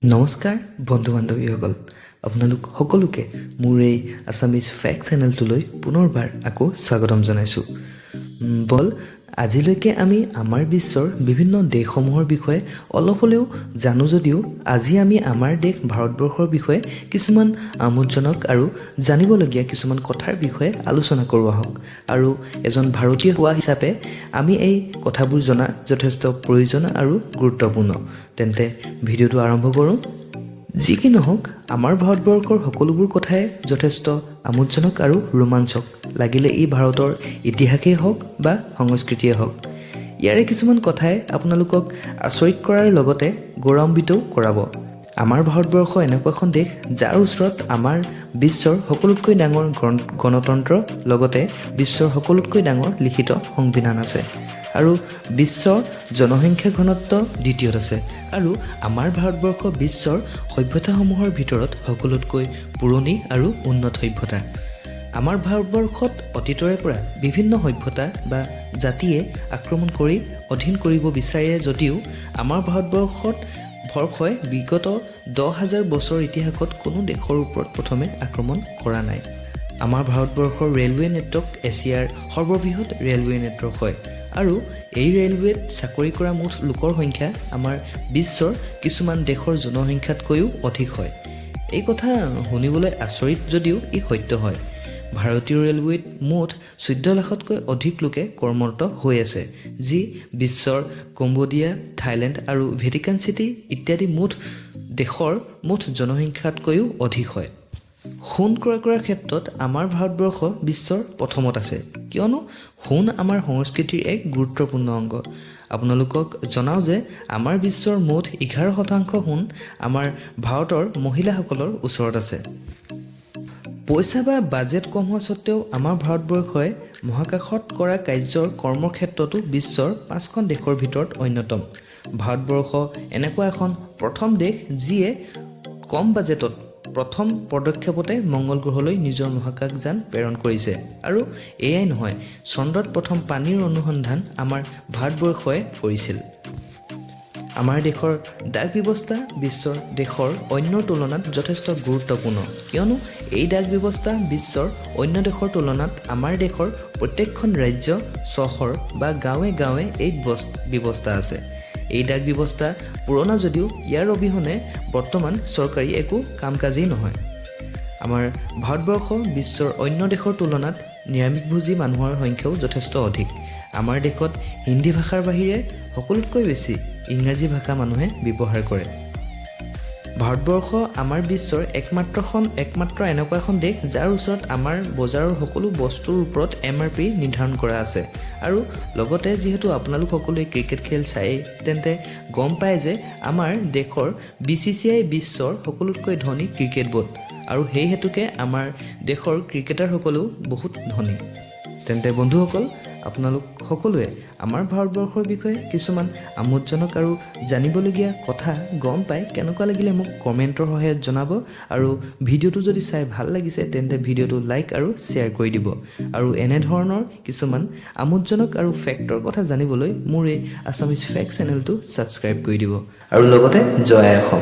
নমস্কাৰ বন্ধু বান্ধৱীসকল, আপোনালোক সকলোকে মোৰ এই আছামিজ ফেক্ট চেনেলটোলৈ পুনৰবাৰ আকৌ স্বাগতম জনাইছোঁ। বল, আজিলৈকে আমি আমাৰ বিশ্বৰ বিভিন্ন দেশসমূহৰ বিষয়ে অলপ হ'লেও জানো যদিও আজি আমি আমাৰ দেশ ভাৰতবৰ্ষৰ বিষয়ে কিছুমান আমোদজনক আৰু জানিবলগীয়া কিছুমান কথাৰ বিষয়ে আলোচনা কৰোঁ আহক। আৰু এজন ভাৰতীয় হোৱা হিচাপে আমি এই কথাবোৰ জনা যথেষ্ট প্ৰয়োজন আৰু গুৰুত্বপূৰ্ণ। তেন্তে ভিডিঅ'টো আৰম্ভ কৰোঁ। যি কি নহওক, আমাৰ ভাৰতবৰ্ষৰ সকলোবোৰ কথাই যথেষ্ট আমোদজনক আৰু ৰোমাঞ্চক, লাগিলে ই ভাৰতৰ ইতিহাসেই হওক বা সংস্কৃতিয়েই হওক। ইয়াৰে কিছুমান কথাই আপোনালোকক আচৰিত কৰাৰ লগতে গৌৰৱান্বিতও কৰাব। আমাৰ ভাৰতবৰ্ষ এনেকুৱা এখন দেশ, যাৰ ওচৰত আমাৰ বিশ্বৰ সকলোতকৈ ডাঙৰ গণতন্ত্ৰ, লগতে বিশ্বৰ সকলোতকৈ ডাঙৰ লিখিত সংবিধান আছে আৰু বিশ্বৰ জনসংখ্যা ঘনত্ব দ্বিতীয়ত আছে আৰু আমাৰ ভাৰতবৰ্ষ বিশ্বৰ সভ্যতাসমূহৰ ভিতৰত সকলোতকৈ পুৰণি আৰু উন্নত সভ্যতা। আমাৰ ভাৰতবৰ্ষত অতীতৰে পৰা বিভিন্ন সভ্যতা বা জাতিয়ে আক্ৰমণ কৰি অধীন কৰিব বিচাৰে যদিও আমাৰ বৰ্ষই বিগত 10,000 বছৰ ইতিহাসত কোনো দেশৰ ওপৰত প্ৰথমে আক্ৰমণ কৰা নাই। আমাৰ ভাৰতবৰ্ষৰ ৰেলৱে নেটৱৰ্ক এছিয়াৰ সৰ্ববৃহৎ ৰেলৱে নেটৱৰ্ক হয় আৰু এই ৰেলৱেত চাকৰি কৰা মুঠ লোকৰ সংখ্যা আমাৰ বিশ্বৰ কিছুমান দেশৰ জনসংখ্যাতকৈও অধিক হয়। এই কথা শুনিবলৈ আচৰিত যদিও ই সত্য হয়। ভাৰতীয় ৰেলৱেত মুঠ 14 লাখতকৈ অধিক লোকে কৰ্মৰত হৈ আছে, যি বিশ্বৰ কম্বোডিয়া, থাইলেণ্ড আৰু ভেটিকান চিটি ইত্যাদি মুঠ দেশৰ মুঠ জনসংখ্যাতকৈও অধিক হয়। সোণ ক্ৰয় কৰাৰ ক্ষেত্ৰত আমাৰ ভাৰতবৰ্ষ বিশ্বৰ প্ৰথমত আছে, কিয়নো সোণ আমাৰ সংস্কৃতিৰ এক গুৰুত্বপূৰ্ণ অংগ। আপোনালোকক জনাওঁ যে আমাৰ বিশ্বৰ মুঠ 11% সোণ আমাৰ ভাৰতৰ মহিলাসকলৰ ওচৰত আছে। পইচা বা বাজেট কম হোৱা স্বত্তেও আমাৰ ভাৰতবৰ্ষই মহাকাশত কৰা কাৰ্যৰ কৰ্মৰ ক্ষেত্ৰতো বিশ্বৰ পাঁচখন দেশৰ ভিতৰত অন্যতম। ভাৰতবৰ্ষ এনেকুৱা এখন প্ৰথম দেশ, যিয়ে কম বাজেটত প্ৰথম পদক্ষেপতে মংগল গ্ৰহলৈ নিজৰ মহাকাশযান প্ৰেৰণ কৰিছে। আৰু এয়াই নহয়, চন্দ্ৰত প্ৰথম পানীৰ অনুসন্ধান আমাৰ ভাৰতবৰ্ষই কৰিছিল। আমাৰ দেশৰ ডাক ব্যৱস্থা বিশ্বৰ দেশৰ অন্যৰ তুলনাত যথেষ্ট গুৰুত্বপূৰ্ণ, কিয়নো এই ডাক ব্যৱস্থা বিশ্বৰ অন্য দেশৰ তুলনাত আমাৰ দেশৰ প্ৰত্যেকখন ৰাজ্য, চহৰ বা গাঁৱে গাঁৱে এই ব্যৱস্থা আছে। এই ডাক ব্যৱস্থা পুৰণা যদিও ইয়াৰ অবিহনে বৰ্তমান চৰকাৰী একো কাম কাজেই নহয়। আমাৰ ভাৰতবৰ্ষ বিশ্বৰ অন্য দেশৰ তুলনাত নিৰামিষভোজী মানুহৰ সংখ্যাও যথেষ্ট অধিক। আমাৰ দেশত হিন্দী ভাষাৰ বাহিৰে সকলোতকৈ বেছি ইংৰাজী ভাষা মানুহে ব্যৱহাৰ কৰে। ভাৰতবৰ্ষ আমাৰ বিশ্বৰ একমাত্ৰ এনেকুৱা এখন দেশ, যাৰ ওচৰত আমাৰ বজাৰৰ সকলো বস্তুৰ ওপৰত এমআৰপি নিৰ্ধাৰণ কৰা আছে। আৰু লগতে যিহেতু আপোনালোক সকলোৱে ক্ৰিকেট খেল চায়েই, তেন্তে গম পায় যে আমাৰ দেশৰ বিচিচিআই বিশ্বৰ সকলোতকৈ ধনী ক্ৰিকেট ব'ৰ্ড আৰু সেই হেতুকে আমাৰ দেশৰ ক্ৰিকেটাৰসকলেও বহুত ধনী। তেন্তে বন্ধুসকল, আপোনালোক সকলোৱে আমাৰ ভাৰতবৰ্ষৰ বিষয়ে কিছুমান আমোদজনক আৰু জানিবলগীয়া কথা গম পাই কেনেকুৱা লাগিলে মোক কমেণ্টৰ সহায়ত জনাব। আৰু ভিডিঅ'টো যদি চাই ভাল লাগিছে, তেন্তে ভিডিঅ'টো লাইক আৰু শ্বেয়াৰ কৰি দিব। আৰু এনেধৰণৰ কিছুমান আমোদজনক আৰু ফেক্টৰ কথা জানিবলৈ মোৰ এই আছামিজ ফেক্ট চেনেলটো ছাবস্ক্ৰাইব কৰি দিব। আৰু লগতে জয় আই অসম।